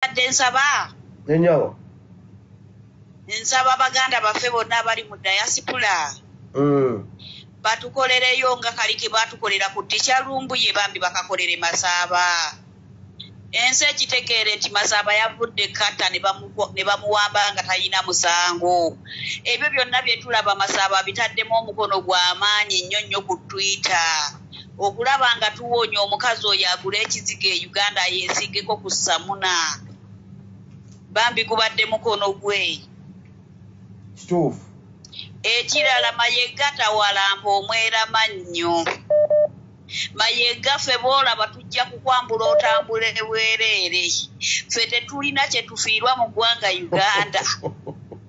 mbadde nsaba. Enyawo. Nsaba baganda baffe bonna abali mu diaspora. Batukolereyo nga kali ke batukolera ku Teacher Lumbuye, bambi bakakolere Masaaba. Ensi ekitegeere nti Masaaba yavudde kata ne bamuwamba nga talina musango. Ebyo byonna bye tulaba Masaaba bitaddemu omukono gw'amaanyi nnyo nnyo ku Twitter. Okulaba nga tuwonya omukazi oyo agula ekizigo e Uganda yeesigeko ku Samuna. Bambi gubadde mukono gwe. Kituufu. Ekirala Mayega tawalampa omwerama nnyo. Mayega ffe bw'olaba tujja kukwambula otambule bwereere. Ffe tetulina kye tufiirwa mu ggwanga Uganda.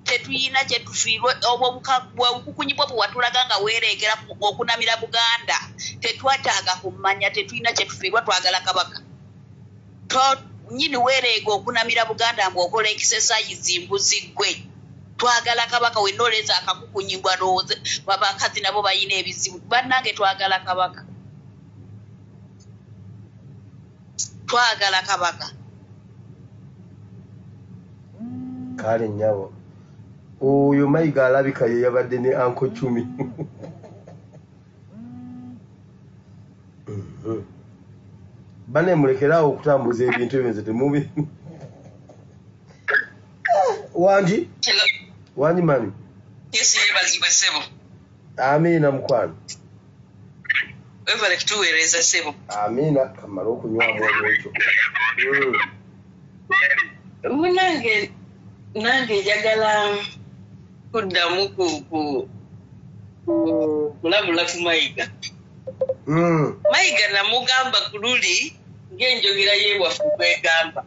Tetulina kye tufiirwa, obwo obukukunyi bwo bwe watulaga nga weereegera okunamira Buganda. Tetwetaaga kumanya, tetulina kye tufiirwa, twagala Kabaka. Nnyini weereega okunamira Buganda ng'okola exercise mbuzi ggwe. Twagala Kabaka, wenna oleeza akakukunyi bw'alowooza abakazi nabo balina ebizibu. Bannange twagala Kabaka. Twagala Kabaka. Kale nnyabo. Oyo Mayiga alabika ye yabadde ne Uncle Chumi. Bane mulekeraawo okutambuza ebintu ebyo nze temubi. Wangi? Wangi mami? Yesu yeebazibwe ssebo. Amiina mukwano. Webale kutuweereza ssebo. Amiina, kamale okunywamu olwekyo. Munange nange njagala kuddamu kulabula ku Mayiga. Mayiga namugamba ku luli ng'enjogera y'ewaffe kwegamba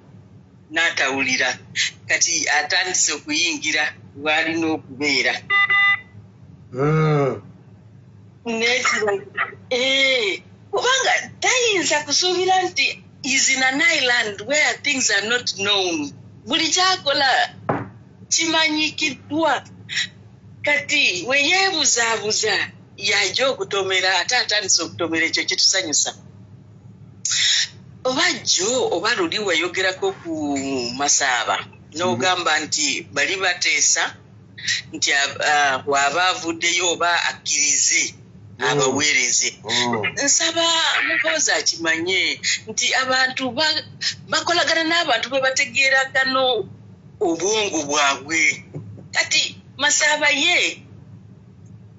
n'atawulira. Kati atandise okuyingira w'alina okubeera. Kubanga tayinza kusuubira nti is in an island where things are not known. Buli kyakola kimanyikiddwa. Kati we yeebuzaabuza yajja okutomera, ate atandise okutomera, ekyo kitusanyusa. Oba jjo oba luli wayogerako ku Masaaba n'ogamba nti bali bateesa nti bw'aba avuddeyo oba akkirize abaweereze. Nsaba Muhoozi akimanye nti abantu bakolagana n'abantu be bategeeragana obwongo bwabwe. Kati Masaaba ye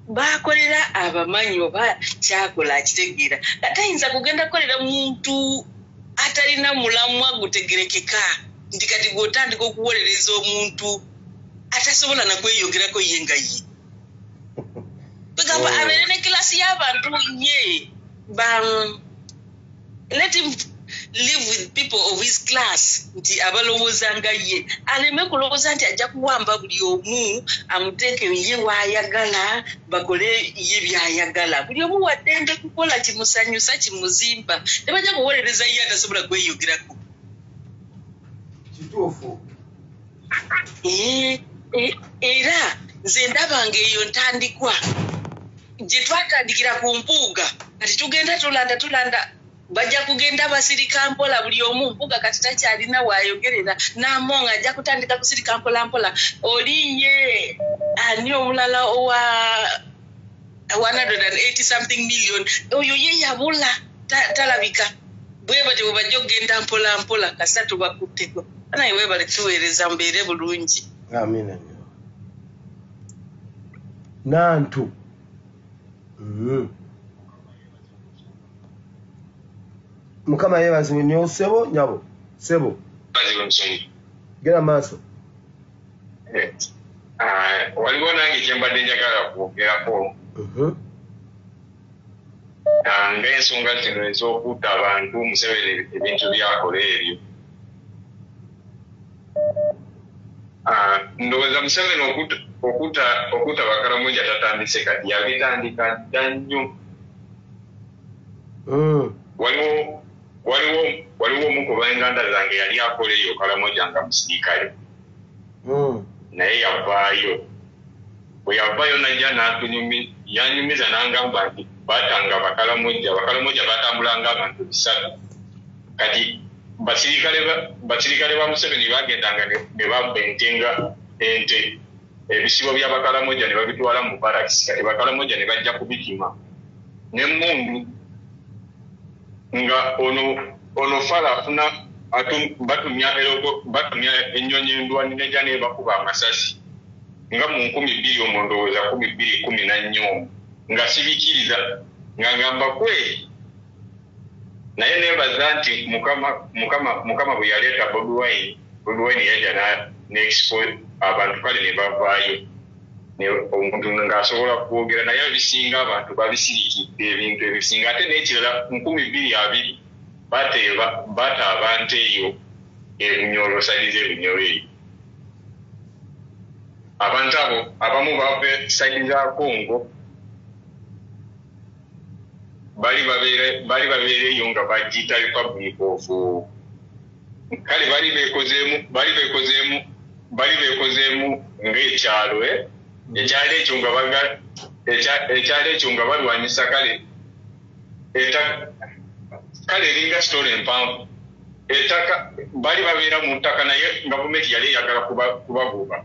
bakolera abamanyi oba kyakola akitegeera. Kati ayinza kugenda kukolera muntu atalina mulamwa gutegerekeka nti kati gw'otandika okuwolereza omuntu atasobola na kweyogerako ye nga ye. Bagamba abeere ne kilasi y'abantu ye let him live with people of his class nti abalowooza nga ye. Aleme kulowooza nti ajja kuwamba buli omu amuteeke ye w'ayagala bakole ye by'ayagala. Buli omu waddembe kukola kimusanyusa kimuzimba. Tebajja kuwolereza ye atasobola kweyogerako. Kituufu. Era nze ndaba ng'eyo ntandikwa gye twatandikira ku Mpuuga. Kati tugenda tulanda bajja kugenda basirika mpola buli omu. Mpuuga kati takyalina w'ayogerera. N'Among ajja kutandika kusirika mpola mpola. Oli ye ani omulala owa 180 something million oyo ye yabula talabika. Bwe batyo bwe bajja okugenda mpola mpola kasita tubakutteko. Naye weebale kutuweereza, mbeere bulungi. Amiina. Nantu. Mukama yeebazibwe nnyo ssebo nnyabo. Ssebo. Genda maaso. Waliwo nange kye mbadde njagala kwogerako. Ng'ensonga zino ez'okutta abantu Museveni ebintu by'akola ebyo. Ndowooza Museveni okutta Bakaramoja tatandise kati, yabitandika dda nnyo. Waliwo omu ku b'enganda zange yali akola eyo Karamoja nga musirikale. Naye yavaayo. Bwe yavaayo n'ajja yanyumiza n'angamba nti baatanga Bakaramoja, Bakaramoja batambulanga abantu 3. Kati Basirikale ba Museveni bagendanga ne babba ente ebisibo by'Abakalamoja ne babitwala mu barracks. Kati Bakalamoja ne bajja kubikima n'emmundu nga ono fala afuna batumya ennyonyi endwani nejja nebakuba amasasi nga mu 2000 omwo ndowooza 2014 nga sibikiriza nga ngamba kweri. Naye nebaza nti Mukama bwe yaleeta Bobi Wine yajja n'expose abantu kale ne bavaayo omuntu ng'asobola kwogera, naye ebisinga abantu babisirikidde ebintu ebisinga. Ate n'ekirala 2020 bata abantu eyo ebunyolo, sayidi z'ebunyolo eyo abantu abo abamu bava sayidi za Congo bali babeera eyo nga bagiyita Republic of kale bali beekozeemu ng'ekyalo ekyalo ekyo nga balwanyisa kale eringa sitole empanvu ettaka bali babeera mu ttaka, naye gavumenti yali eyagala kubagoba.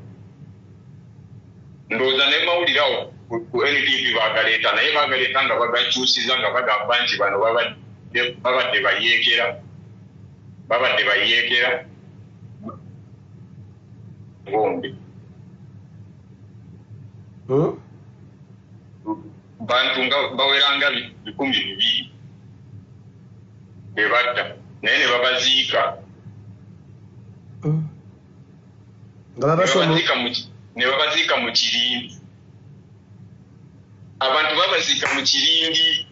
Ndowooza ne mawulire awo ku NTV bagaleeta, naye bagaleeta nga bagakyusiza nga bagamba nti bano babadde bayeekera ngombe. Bantu nga baweranga 2,000 bebatta, naye ne babaziika ne babaziika mu kirindi. Abantu babaziika mu kirindi,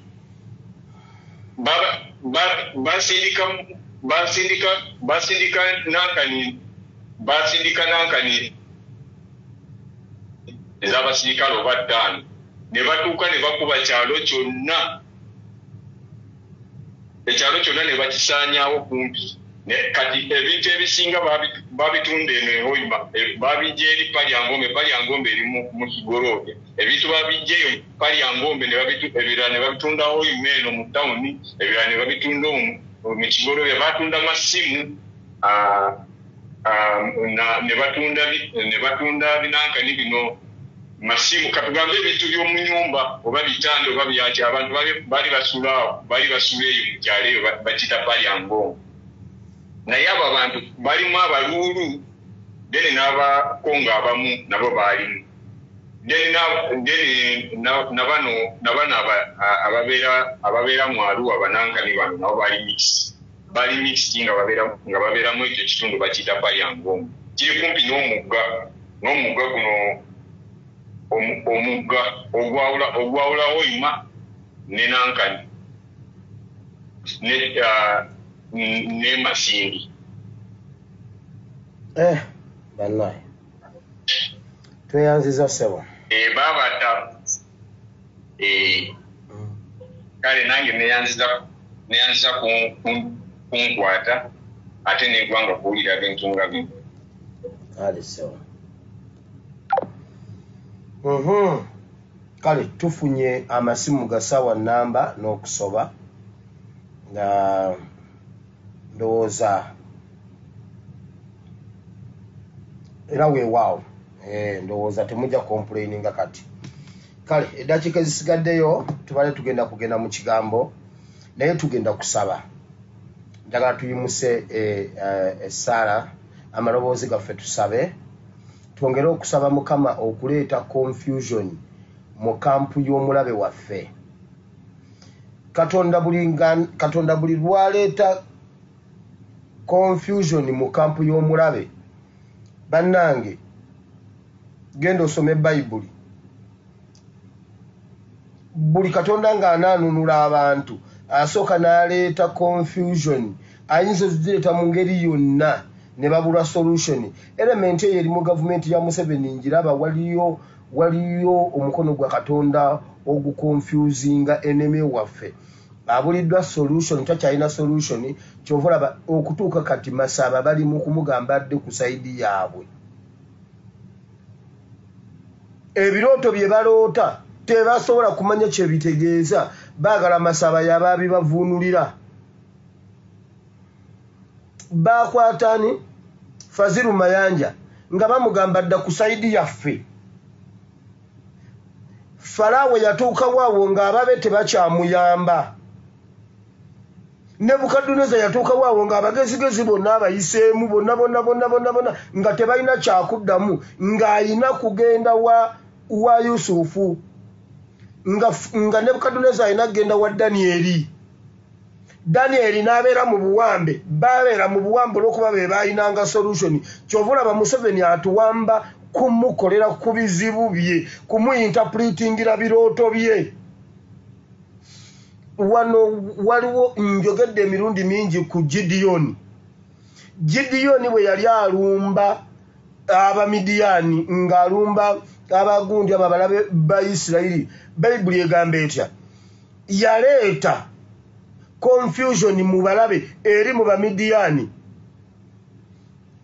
basindika nankani ez'abasirikale oba 5 ne batuuka ne bakuba kyalo kyonna, ekyalo kyonna ne bakisaanyaawo kumpi. Kati ebintu ebisinga babitunda eno ehoima, babijja eri Palyangombe eri mu Kigorobya. Ebintu babijja eyo Palyangombe ebirala ne babitunda Hoima eno mu tawuni, ebirala ne babitunda mu Kigorobya. Batunda masimu ne batunda binankani bino masimu, katugambe ebintu by'omu nyumba oba bitanda oba byaki. Abantu bali basula eyo mu kyalo eyo bakiyita Palyangombe. Naye abo abantu balimu abaluulu then n'abakongo abamu nabo baalimu, then nabano ababeera mu Arua banankani bano nabo bali mixed nga babeeramu ekyo ekitundu bakiyita Palyangombe. Kiri kumpi n'omugga guno, omugga ogwawula Hoima ne nankani ne Masindi. Bannaye tweyanziza ssebo. Babata kale nange neyanziza kunkwata ate neggwanga kuwulira bintu nga bino. Kale ssebo. Kale tufunye amasimu ga ssaawa namba n'okusoba nga ndowooza era weewaawo ndowooza temujja complaininga kati. Kale eddakiika ezisigaddeyo tubale tugenda kugenda mu kigambo, naye tugenda kusaba. Njagala tuyimuse essaala, amaloboozi gaffe tusabe, twongere okusaba Mukama okuleeta confusion mu kampu y'omulabe waffe. Katonda buli lwaleeta confusion mu kampu y'omulabe, bannange genda osome Bayibuli. Buli Katonda ng'anaanunula abantu asooka n'aleeta confusion, ayinza ozireeta mu ngeri yonna ne babulwa solution. Element eyo eri mu gavumenti ya Museveni njiraba, waliyo omukono gwa Katonda oguconfusinga enemy waffe. Abuliddwa solution, takyalina solution. Kyova olaba okutuuka kati Masaba bali mu kumugamba adde ku sayidi yaabwe. Ebirooto bye baloota tebasobola kumanya kye bitegeeza, baagala Masaba y'aba abibavuunulira. Bakwatani Faziru Mayanja nga bamugamba dda ku side yaffe. Faraawo yatuuka waawo ng'ababe tebakyamuyamba. Nebukadduneeza yatuuka waawo ng'abagezigezi bonna abayiseemu bonna bonna bonna bonna bonna nga tebalina kyakuddamu, ng'ayina kugenda wa Yusufu, nga Nebukadduneeza alina kugenda wa Danieri. Danieri n'abeera mu buwambe, babeera mu buwambe olw'okuba be baalinanga solution. Kyova olaba Museveni atuwamba kumukolera ku bizibu bye, kumuinterpretingira birooto bye. Wano waliwo njogedde emirundi mingi ku Gideoni. Gideoni bwe yali alumba Abamidiyaani, ng'alumba abagundi abo abalabe ba Isirayiri, Bayibuli egamba etya? Yaleeta confusion mu balabe eri mu Bamidiyaani,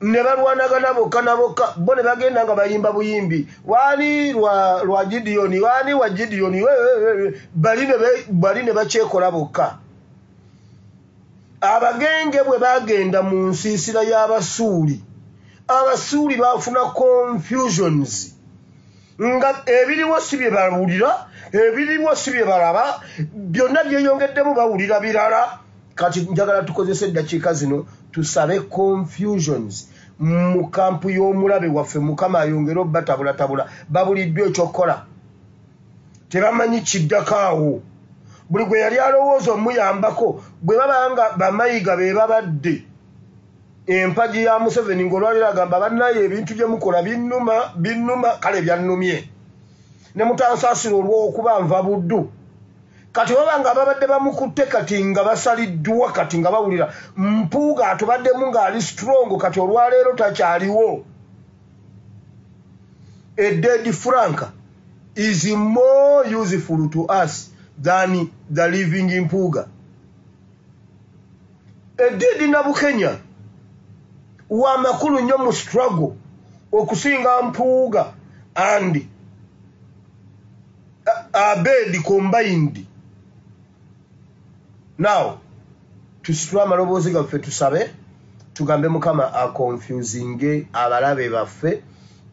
ne balwanagana bokka na bokka, bo ne bagenda nga bayimba buyimbi, wani lwa Gideoni, wani wa Gideoni, bali ne bakyekola bokka. Abagenge bwe bagenda mu nsiisira y'Abasuuli, Abasuuli baafuna confusions, nga ebiriwo si bye bawulira, ebiriwo si bye balaba, byonna byeyongeddemu bawulira birala. Kati njagala tukozese eddakiika zino tusabe confusions mu kampu y'omulabe waffe. Mukama ayongere obbatabulatabula, babuliddwa ekyokukola, tebamanyi kiddako awo. Buli gwe yali alowooza omuyambako, bwe baba nga bamayiga be babadde empagi ya Museveni, ng'olwaliro agamba bannaye ebintu bye mukola binnuma binnuma, kale byannumye ne mutansaasira olw'okuba nva Buddu. Kati baba nga babadde bamukutte kati nga basaliddwa, kati nga bawulira Mpuuga atubaddemu ng'ali strong, kati olwaleero takyaliwo. A dead Frank is more useful to us than the living Mpuuga. A dead Nabukenya wa makulu nnyo mu struggle okusinga Mpuuga and Abedi combined. Now tusitule amaloboozi gaffe tusabe, tugambe Mukama aconfusinge abalabe baffe.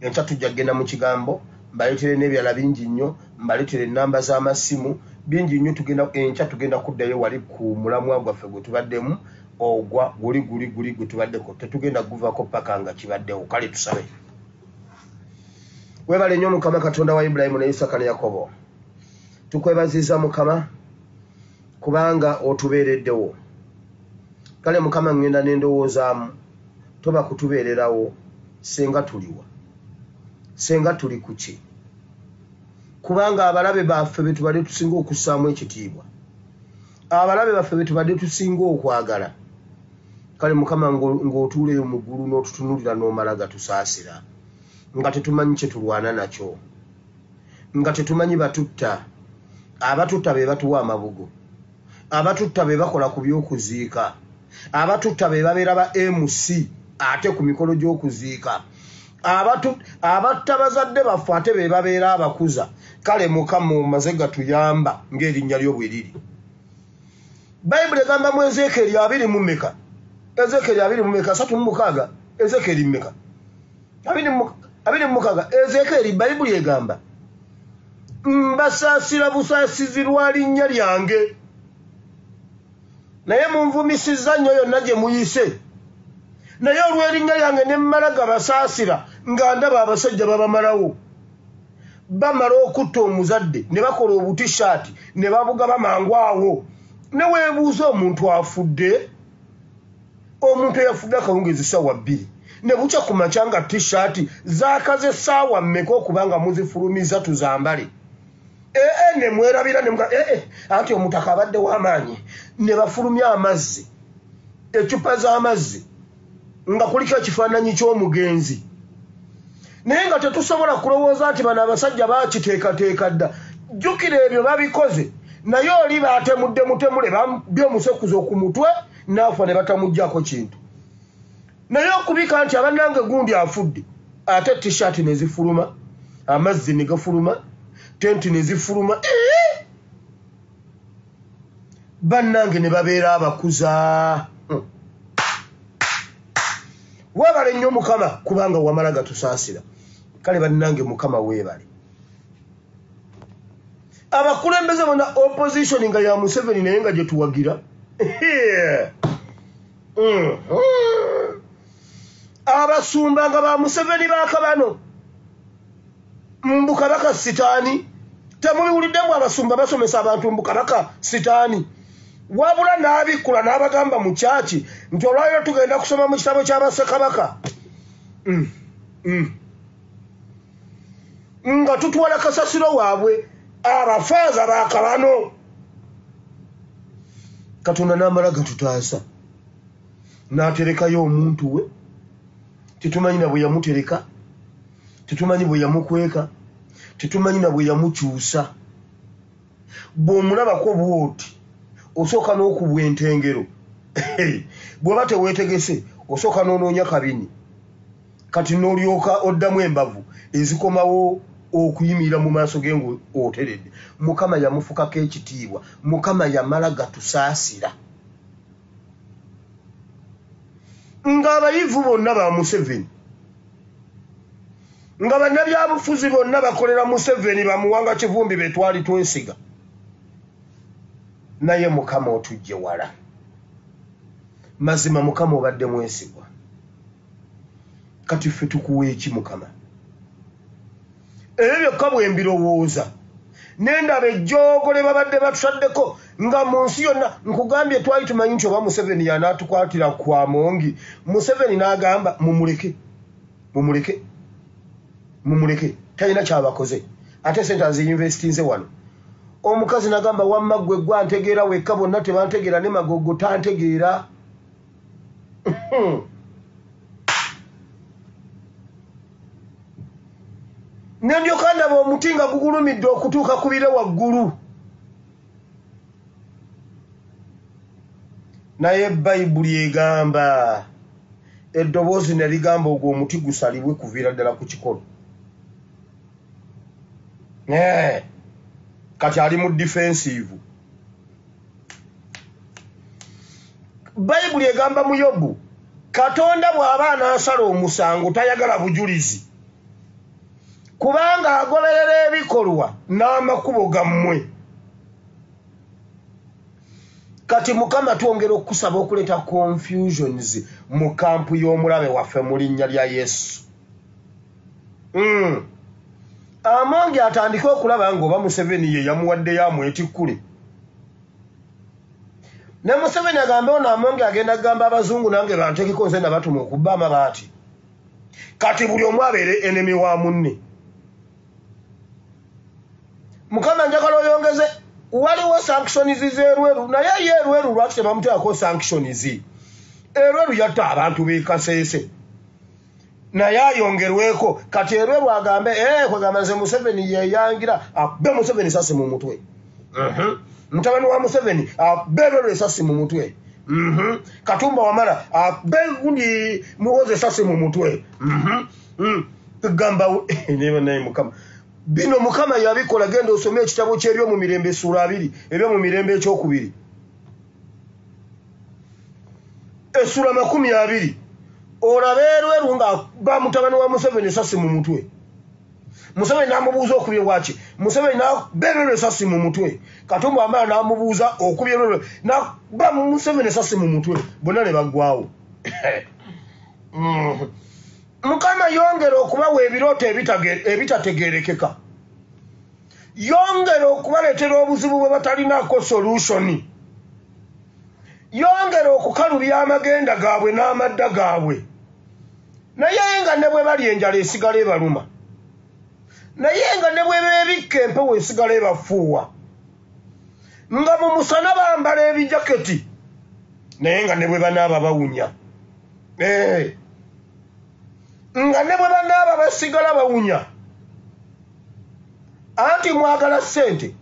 Enkya tujja kugenda mu kigambo, mbaleetere n'ebirala bingi nnyo, mbaleetere ennamba z'amasimu bingi nnyo. Tugenda enkya, tugenda kuddayo wali ku mulamwa gwaffe gwe tubaddemu, ogwa guli guli guli gwe tubaddeko, tetugenda kuguvako paka nga kibaddewo. Kale tusabe. Weebale nnyo Mukama Katonda wa Ibulayimu ne Isaka ne Yakobo, tukwebaziza Mukama kubanga otubeereddewo. Kale Mukama, ŋŋenda n'endowoozaamu, toba kutubeererawo senga tuliwa, senga tuli ku ki? Kubanga abalabe baffe be tubadde tusinga okussaamu ekitiibwa, abalabe baffe be tubadde tusinga okwagala. Kale Mukama, ng'otuuleyo mu ggulu n'otutunuulira n'omala gatusaasira, nga tetumanyi kye tulwana nakyo, nga tetumanyi batutta. Abatutta be batuwa amabugo, abatutta be bakola ku by'okuziika, abatutta be babeera ba MC ate ku mikolo gy'okuziika, abatta bazadde baffe ate be babeera abakuza. Kale Mukama, omaze gatuyamba ng'erinnya lyo bwe riri. Bayibuli egamba mu Ezeekeri abiri mu mmeka? Ezeekeri abiri mu mmeka? 36. Ezeekeri mmeka? 26. Ezeekeri, Bayibuli egamba, mbasaasira busaasizi lwa linnya lyange, naye munvumisizza nnyo yonna gye muyise, naye olw'erinnya lyange ne mmala gabasaasira. Nga ndaba abasajja babamalawo, bamala okutta omuzadde ne bakola obutishaati ne babugaba mangu awo, ne weebuuza omuntu afudde, omuntu eyafudde akawungeezi ssaawa 2, ne bukya ku makya nga tishaati zaakaze essaawa mmeka okuba nga muzifulumiza tuzambale? Ee, ne mwerabira ne ee, anti omutaka abadde w'amaanyi, ne bafulumya amazzi, eccupa z'amazzi nga kuliko ekifaananyi ky'omugenzi. Naye nga tetusobola kulowooza nti bano abasajja baakiteekateeka dda. Jjukira ebyo babikoze, naye oli baatemudde mutemule, bamubye omusekuzo ku mutwe n'afa ne batamuggyako kintu. Naye okubika nti abannange gundi afudde, ate tishaati ne zifuluma, amazzi ne gafuluma, tenti ne zifuluma, bannange ne babeera abakuza. Weebale nnyo Mukama, kubanga wamala gatusaasira. Kale bannange, Mukama weebale. Abakulembeze bonna, opposition nga ya Museveni, naye nga gye tuwagira. Abasumba nga ba Museveni, bakabano mbu Kabaka sitaani. Temubiwuliddemu? Abasumba basomesa abantu mbu Kabaka sitaani, wabula n'abikkula n'abagamba mu kyaki nti olwaliro tugenda kusoma mu kitabo ky'Abassekabaka, nga tutwala kasasiro waabwe abafaaza bakabano. Katonda n'amala gatutaasa, n'aterekayo omuntu we. Tetumanyi na bwe yamutereka, tetumanyi bwe yamukweka, tetumanyi na bwe yamukyusa. Bw'omulabako bwoti, osooka n'okubwa entengero. Bw'oba teweetegese, osooka n'onoonya kabini, kati n'olyoka oddamu embavu ezikomawo okuyimirira mu maaso ge nga oteredde. Mukama yamufukako ekitiibwa. Mukama yamala gatusaasira ng'abayivu bonna ba Museveni, nga bannabyabufuzi bonna bakolera Museveni, bamuwanga Kivumbi be twali twesiga. Naye Mukama otujje wala. Mazima Mukama obadde mwesigwa. Kati ffe tukuwa eki, Mukama? Ebyo byokka bwe mbirowooza, nendaba ejjoogo lye babadde batutaddeko nga mu nsi yonna. Nkugambye, twali tumanyi nti oba Museveni yanaatukwatira ku Amongi. Museveni n'agamba, "Mumuleke, mumuleke, mumuleke, talina kyabakoze, ate sente aziinvestinze wano." Omukazi n'agamba, "Wamma ggwe gwantegeera wekka, bonna tebantegeera, ne Magogo tantegeera." Nendyoka ndaba omuti nga gugulumidde okutuuka ku bire waggulu. Naye Bayibuli egamba, eddoboozi ne ligamba, ogwo omuti gusalibwe kuviira ddala ku kikolo. Kati ali mu defensive. Bayibuli egamba mu Yobu, Katonda bw'aba anaasala omusango tayagala bujulizi, kubanga agoberera ebikolwa n'amakubo gammwe. Kati Mukama, twongera okukusaba okuleeta confusions mu kampu y'omulabe waffe mu linnya lya Yesu. Amongi atandike okulaba ng'oba Museveni ye yamuwaddeyo amwetikkule, ne Museveni agambe, ono Amongi agenda kugamba abazungu nange bantekeko, nze nabatuma okubba amabaati. Kati buli omu abeere enemy wa munne. Mukama, njagala oyongeze. Waliwo sanctions z'erweru, naye ye Erweru lwaki tebamuteekako sanctions? Erweru yatta abantu b'e Kaseese, naye ayongerweko. Kati Erweru agambe, "Eh, kwegamba nze Museveni yeyangira." Akube Museveni sasi mu mutwe. Mutabani wa Museveni akube Erweru esasi mu mutwe. Katumba Wamala akube gundi Muhozi esasi mu mutwe. Gamba naye Mukama, bino Mukama yabikola. Genda osome ekitabo ky'Ebyomumirembe essuula 2, Ebyomumirembe ekyokubiri essuula 20, olaba Erweru nga ba mutabani wa Museveni esasi mu mutwe. Museveni n'amubuuza, "Okubye bwaki?" Museveni nakuba Erweru esasi mu mutwe. Katumba Wamala n'amubuuza, "Okubye Erweru?" Nakuba Museveni esasi mu mutwe, bonna ne baggwawo. Mukama, yongera okubawa ebirooto ebitategerekeka, yongera okubaleetera obuzibu bwe batalinaako solution, yongera okukalubya amagenda gaabwe n'amadda gaabwe. Naye nga ne bwe bali enjala esigala ebaluma, naye nga ne bwe beebikka empewo esigala ebafuuwa, nga mu musana bambala ebijaketi, naye nga ne bwe banaaba bawunya. Nga ne bwe banaaba basigala bawunya. Anti mwagala ssente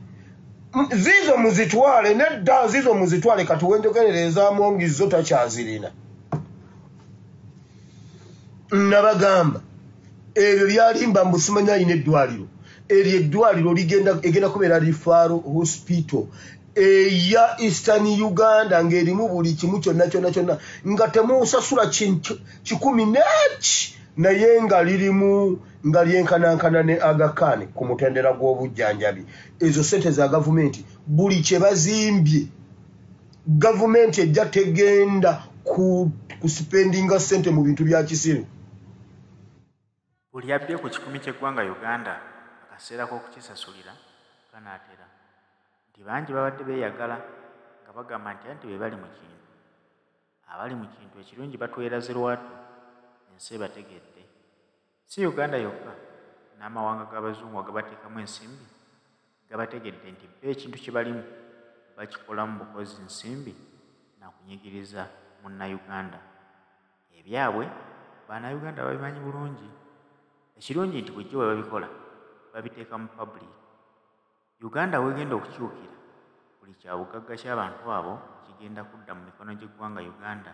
ziizo muzitwale, nedda ziizo muzitwale. Kati wenjogerera, ez'Amongi zo takyazirina. Nabagamba ebyo byalimba mbu simanyi alina eddwaliro. Eryo eddwaliro ligenda, egenda kubeera referral hospital. eya Eastern Uganda ng'erimu buli kimu kyonna kyonna kyonna, nga temusasula kikumi neki, naye nga lirimu nga lyenkanankana ne Aga Khan ku mutendera gw'obujjanjabi. Ezo sente za gavumenti, buli kye bazimbye gavumenti ejja tegenda ku spendinga sente mu bintu bya kisiru. Buli abbye ku 100 ky'eggwanga Uganda, akaseera k'okukisasulira kanaatera, nti bangi babadde beeyagala nga bagamba nti anti be bali mu kintu. Abali mu kintu ekirungi batweraze lwatu, ensi ebategedde. Si Uganda yokka, n'amawanga g'Abazungu agabateekamu ensimbi gabategedde nti bo ekintu kye balimu bakikolamu bukozi nsimbi na kunyigiriza Munnayuganda. Ebyabwe Bannayuganda babimanyi bulungi. Ekirungi nti bulijjo bwe babikola babiteeka mu public. Uganda w'egenda okukyukira, buli kyabugagga ky'abantu abo kigenda kudda mu mikono gy'eggwanga Uganda.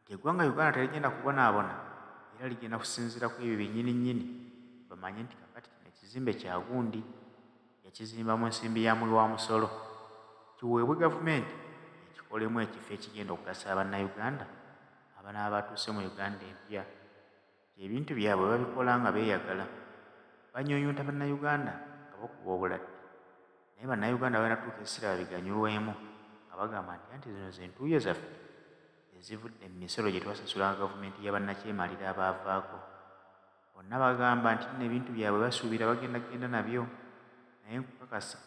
Nti eggwanga Uganda terigenda kubonaabona era ligenda kusinziira ku ebyo byennyini nnyini, bamanye nti kaakati kino ekizimbe kya gundi, yakizimba mu nsimbi ya muwi wa musolo, kiweebwe gavumenti ekikolemu ekifo ekigenda okugasa Bannayuganda abanaaba batuuse mu Uganda empya. Nti ebintu byabwe babikola nga beeyagala, banyuunyunta Bannayuganda nga bakuba obuladde, naye Bannayuganda bagenda kutuuka ekiseera babiganyulwemu nga bagamba nti anti zino ze ntuuyo zaffe ezivudde mu misolo gye twasasulanga gavumenti ya bannakyemalira abaavaako. Bonna bagamba nti nno ebintu byabwe basuubira bagenda kugenda nabyo, naye nkukakasa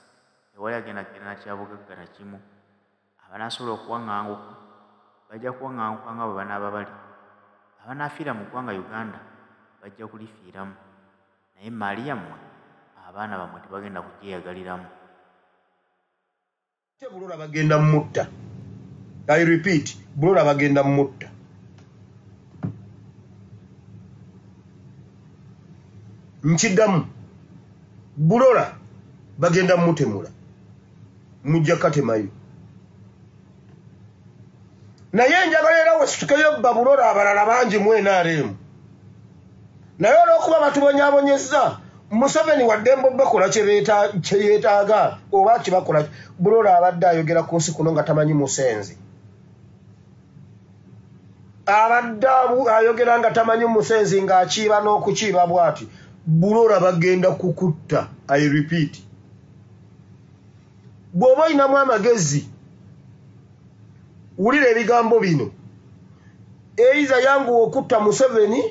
tewali agenda kugenda na kyabugagga na kimu. Abanaasobola okuwaŋŋanguka bajja kuwaŋŋanguka nga bwe banaaba bali. Abanaafiira mu ggwanga Uganda bajja kulifiiramu, naye emmaali yammwe abaana bammwe tebagenda kugyeyagaliramu. Ate Bulola bagenda mutta. I repeat, Bulola bagenda mutta. Nkiddamu, Bulola bagenda mutemula, mujja katemayo. Naye njagala era wesitukeyo bba Bulola abalala bangi mu NRM, naye olw'okuba batubonyaabonyezza, Museveni waddembe bakola kye yeetaaga oba kibakola. Bulola abadde ayogera ku nsi kuno nga tamanyi musenzi, abadde ayogera nga tamanyi musenzi, ng'akiiba n'okukiiba bw'ati. Bulola bagenda kukutta. I repeat, bw'oba olinamu amagezi, wulira ebigambo bino. Eiza yanguwa okutta Museveni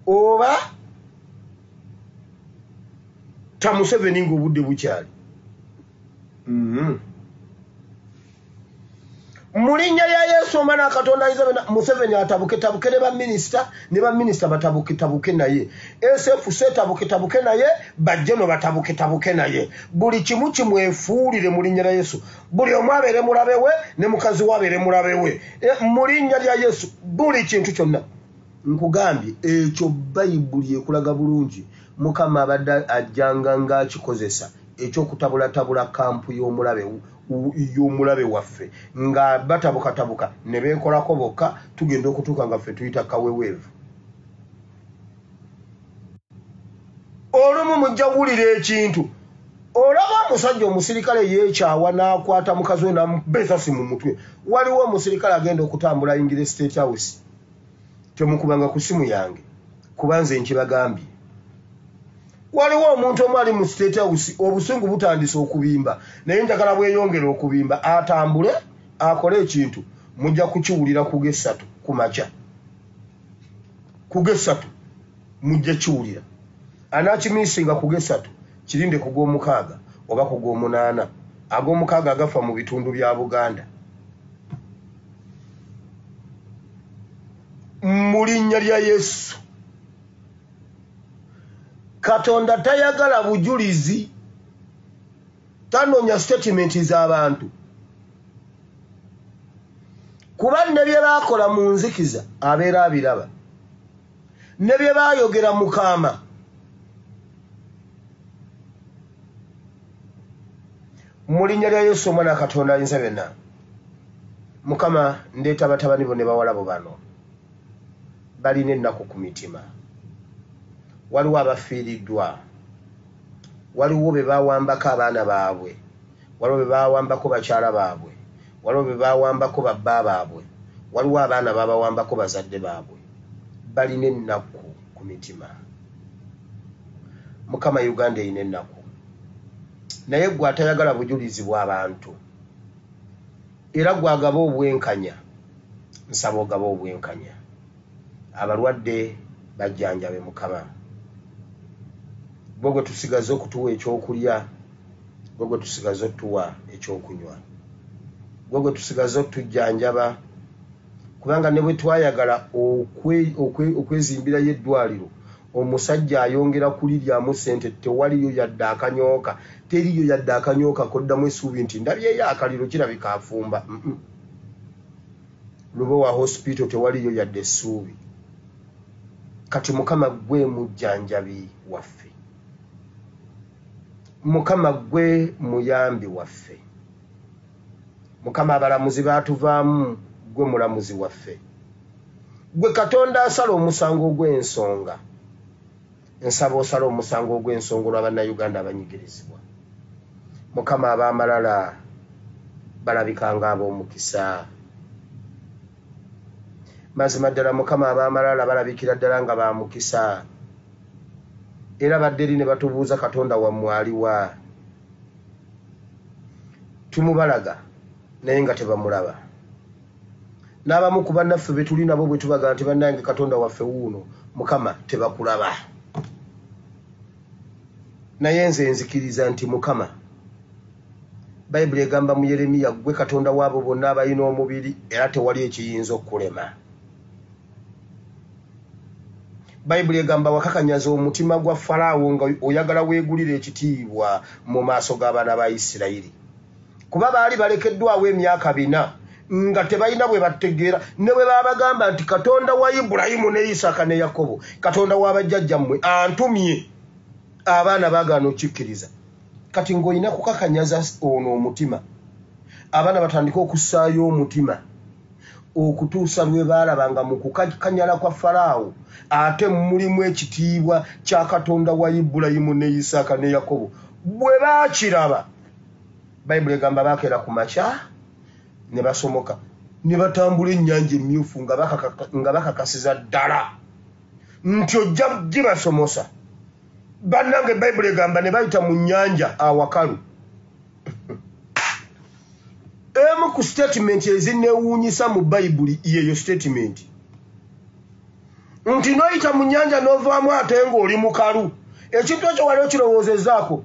oba ta Museveni ng'obudde bukyali. Mu linnya lya Yesu omwana wa Katonda ayinza byonna, Museveni atabuke tabuke ne baminisita, ne baminisita batabuke tabuke naye, SFC tabuke tabuke naye, bajjeno batabuke tabuke naye, buli kimu kimwefuulire mu linnya lya Yesu. Buli omu abeere mulabe we, ne mukazi we abeere mulabe we. Mu linnya lya Yesu, buli kintu kyonna. Nkugambye ekyo, Bayibuli ekulaga bulungi. Mukama abadde ajjanga ng'akikozesa ekyokutabulatabula camp y'omulabe, y'omulabe waffe, nga batabukatabuka ne beekolako bokka. Tugenda okutuuka nga ffe tuyita kaweweevu. Olumu mujja kuwulira ekintu. Olaba omusajja omusirikale yeekyawa n'akwata mukazi we n'amukuba esasi mu mutwe. Waliwo omusirikale agenda okutambula ayingira State House. Temukubanga ku simu yange, kuba nze nkibagambye. Waliwo omuntu omu ali mu State House, obusungu butandise okubimba, naye njagala bweyongere okubimba, atambule akole ekintu. Mujja kukiwulira ku ge3 ku makya. Ku ge3 mujja kiwulira. Anakimisinga ku ge3, kirinde ku g'omukaaga oba ku g'omunaana, ag'omukaaga agafa mu bitundu bya Buganda. Mu linnya lya Yesu. Katonda tayagala bujulizi, tanoonya statement z'abantu, kuba ne bye baakola mu nzikiza abeera abiraba, ne bye baayogera mu kaama. Mu linnya lya Yesu omwana Katonda ayinza byonna, Mukama, ndeeta batabani bo ne bawala bo. Bano balina ennaku ku mitima. Waliwo abafiiriddwa, waliwo be bawambako abaana baabwe. Waliwo be bawambako bakyala baabwe, waliwo be bawambako babba baabwe, waliwo abaana babawambako bazadde baabwe. Balina ennaku ku mitima. Mukama, Uganda erina ennaku, naye gwe atayagala bujulizi bw'abantu era gwagaba obwenkanya, nsaba ogaba obwenkanya. Abalwadde bajjanjabe Mukama. Gwe gwe tusigaze okutuwa ekyokulya, gwe gwe tusigaze otuwa ekyokunywa, gwe gwe tusigaze otujjanjaba, kubanga ne bwe twayagala okwezimbirayo eddwaliro, omusajja ayongera kuliryamu ssente. Tewaliyo yadde akanyooka, teriyo yadde akanyooka koddamu essuubi nti ndabyeyo akaliro, kirabika afumba. Lubowa Hospital tewaliyo yadde essuubi. Kati Mukama, gwe mujjanjabi waffe, Mukama gwe muyambi waffe. Mukama, abalamuzi baatuvaamu, gwe mulamuzi waffe, gwe Katonda asala omusango ogw'ensonga. Nsaba osala omusango ogw'ensonga olw'Abannayuganda abanyigirizibwa. Mukama, ab'amalala balabika nga ab'omukisa. Mazima ddala Mukama, ab'amalala balabikira ddala nga bamukisa, era badde eri ne batubuuza, "Katonda wammwe aliwa?" Tumubalaga naye nga tebamulaba. N'abamu ku bannaffe be tuli nabo bwe tubaga nti, "Bannange, Katonda waffe wuuno," Mukama, tebakulaba. Naye nze nzikiriza nti Mukama, Bayibuli egamba mu Yeremiya, ggwe Katonda waabo bonna abalina omubiri, era tewali ekiyinza okukulema. Bayibuli egamba wakakanyaza omutima gwa Falaawo nga oyagala weegulira ekitiibwa mu maaso g'abaana ba Isirayiri, kuba baali balekeddwawo emyaka 4 nga tebalina bwe bategeera. Ne bwe babagamba nti, "Katonda wa Ibulayimu ne Isaaka ne Yakobo, Katonda w'abajjajjammwe antumye," abaana baagaana okkikkiriza. Kati ng'olina kukakanyaza ono omutima, abaana batandike okussaayo omutima, okutuusa lwe baalaba nga mu kukakanyala kwa Falaawo ate mulimu ekitiibwa kya Katonda wa Ibulayimu ne Isaaka ne Yakobo. Bwe baakiraba, Bayibuli egamba baakeera ku makya ne basomoka ne batambula Ennyanja Emmyufu nga bakakasiza ddala nti ojja gibasomosa. Bannange, Bayibuli egamba ne bayita mu nnyanja awakalu. Emu ku statement ezinneewuunyisa mu Bayibuli yeeyo statement nti noyita mu nnyanja n'ovaamu ate ng'oli mukalu. Ekintu ekyo wali okirowoozezaako?